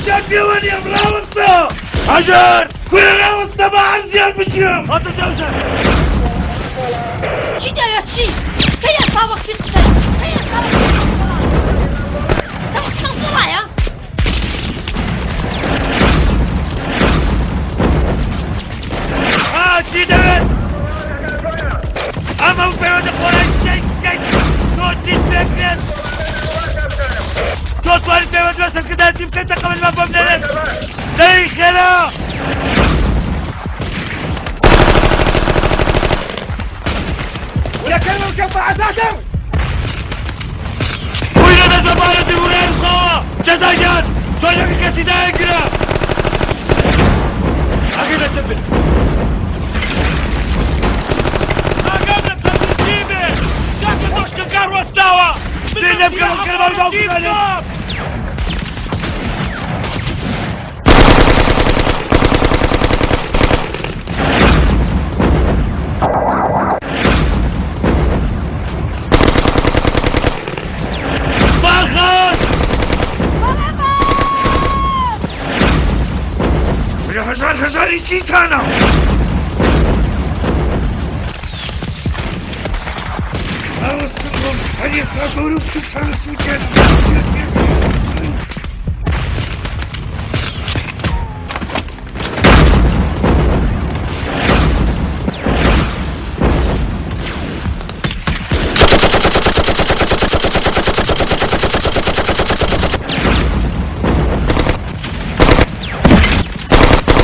کەسیان پێوە نییە ڕاوەستە هەژار کورە ڕاوەستە بە عەرزیان بچم هاتە جەوزە. چی دەوێت چی؟ کەی ئێستا وەختی قسەیە؟ کەی ئێستا وەختی قسەیە؟ دەوەختان وایە؟ ها چی دەوێت؟ ئەمە و پەیوەندە خۆراکی تۆ چیت پێکرێت؟ تۆ توانی پەیوەند بە سەرکردایەتی بکەیت تەقەمەنیمان بۆ بنێرێت؟ دەی خێرا! ویرە دەزەبارە دیورێن خۆوە جەزاگیان تۆ لەگە کەسی دایەگرە ئەگەر دەتبن ئاگام لە تەندروستی بێ کاکە دۆشکەکان وەستاوە لێ بکەم کەربار باوکی هەزار هەزاری چیتانە؟ هەری سەگەور و بچووکتان سووتێن.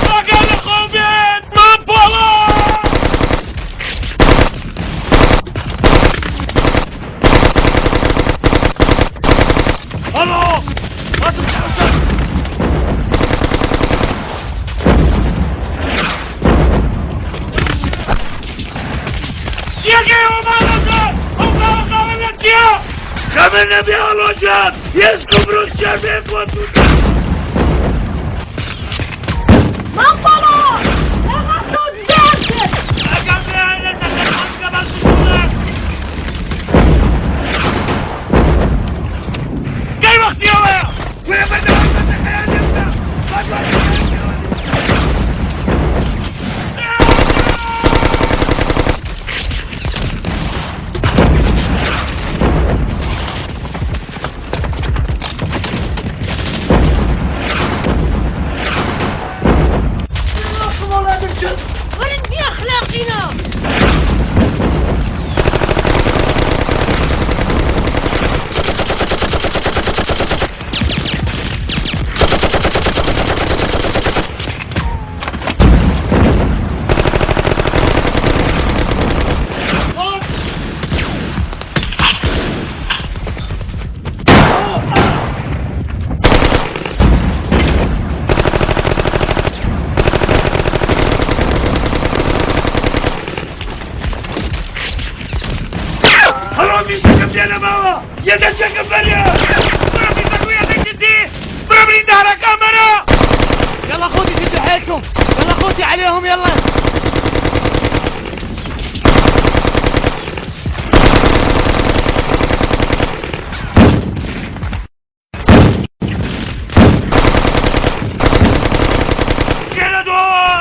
ئاگا لە خۆم بێت مام پۆڵا! هەڵۆ! هاتم حەسەن! چیەکەیەوە ماڵەکە؟ ئەو قاوە قاوە لە چییە؟ خەمە نەبێ هەڵۆ جان، هێز کوبرۆکسیان بێ خۆت مام پۆڵا! ئێمە تۆ دەرکرد! ئەگەر لێیان لە دەکەن حەزکە بە سووتوڵێ. کەی وەختی ئەوەیە؟ کورە بەردەوام بەردەکەیان لێ بدە. با دوای پێوە نییە. وەرن بی ئەخلاقینە! هەڵۆ میشەکەم لێ نەماوە یەدەچەکەم بەرێ. برا میشەکە یەدەکی چی؟ برا بریندارەکەم بەرە. يلا خوتي شدوا حيلكم يلا خوتي عليهم يلا. کێ لە دواوە؟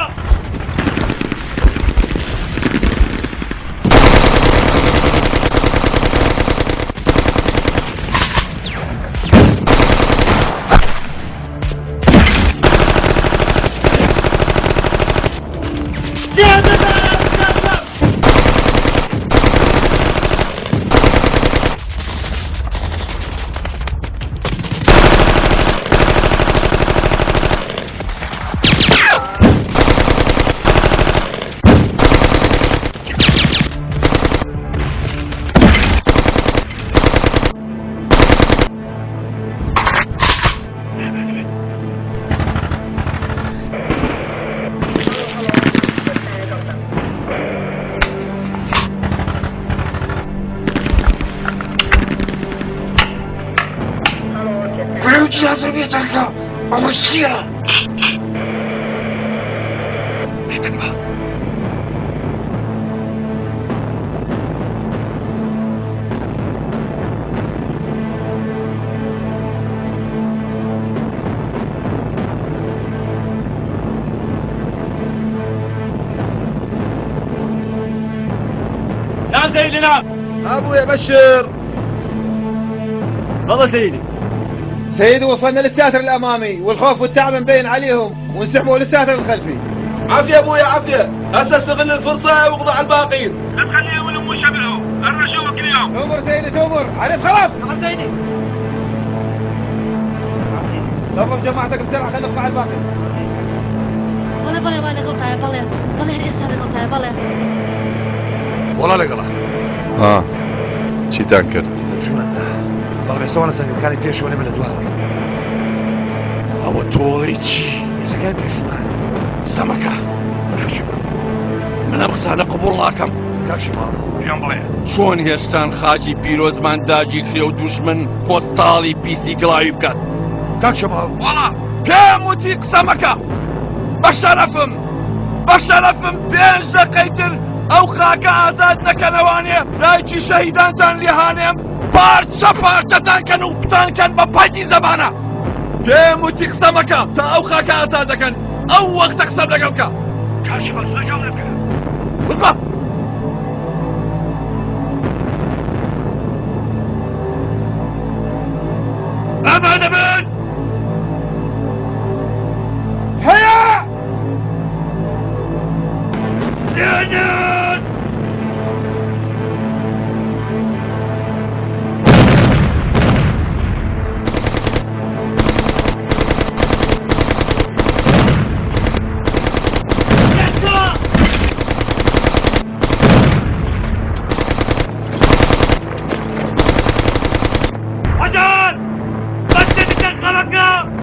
کورە جیازە بێتەکە ئەوە چییە؟ بێتەک بە. جناب. ابويا بشر. تفضل سيدي. سيدي وصلنا للساتر الامامي والخوف والتعب مبين عليهم وانسحبوا للساتر الخلفي. عافية ابويا عافية، هسه استغل الفرصة واقضي على الباقيين. لا تخليهم يلموا شبلهم، انا اشوفك اليوم. تؤمر سيدي تؤمر، علي خلاص. نعم سيدي. نظم جماعتك بسرعة خلينا نقطع الباقي. بەڵێ بەڵێ وا لەگەڵتایە، بەڵێ بەڵێ هەر ئێستا لەگەڵتایە، بەڵێ. وەڵا لەگەڵە. ها چیتان کرد؟ بەڵام ئێستا وانە زەنگەکانی پێشەوە لێمە لە دواوەی. ئەوە تۆڵەی چی؟ هێزەکانی پێشومان سەمەکە. من ئەم قسانە قبوڵ ناکەم. کاک شماڵ پێم بڵێ چۆن هێشتان خاکی پیرۆزمان داگیرکرێ و دوژمن پۆستاڵی پیسی گڵاوی بکات؟ کاک شماڵ وەڵا پێم وتی قسە مەکە. بە شەرەفم بە شەرەفم 5 دەقەی تر ئەو خاکە ئازاد نەکەنەوانێ دایکی شەهیدانتان لێهانێم پارچە پارچەتان کەن و بتان کەن بە پەتی زەبانە. پێم وتی قسە مەکە تا ئەو خاکە ئازاد دەکەن، ئەو وەختە قسەم لەگەڵ بکە. کاک شماڵ زۆر جواب لێ بکە. وزمە.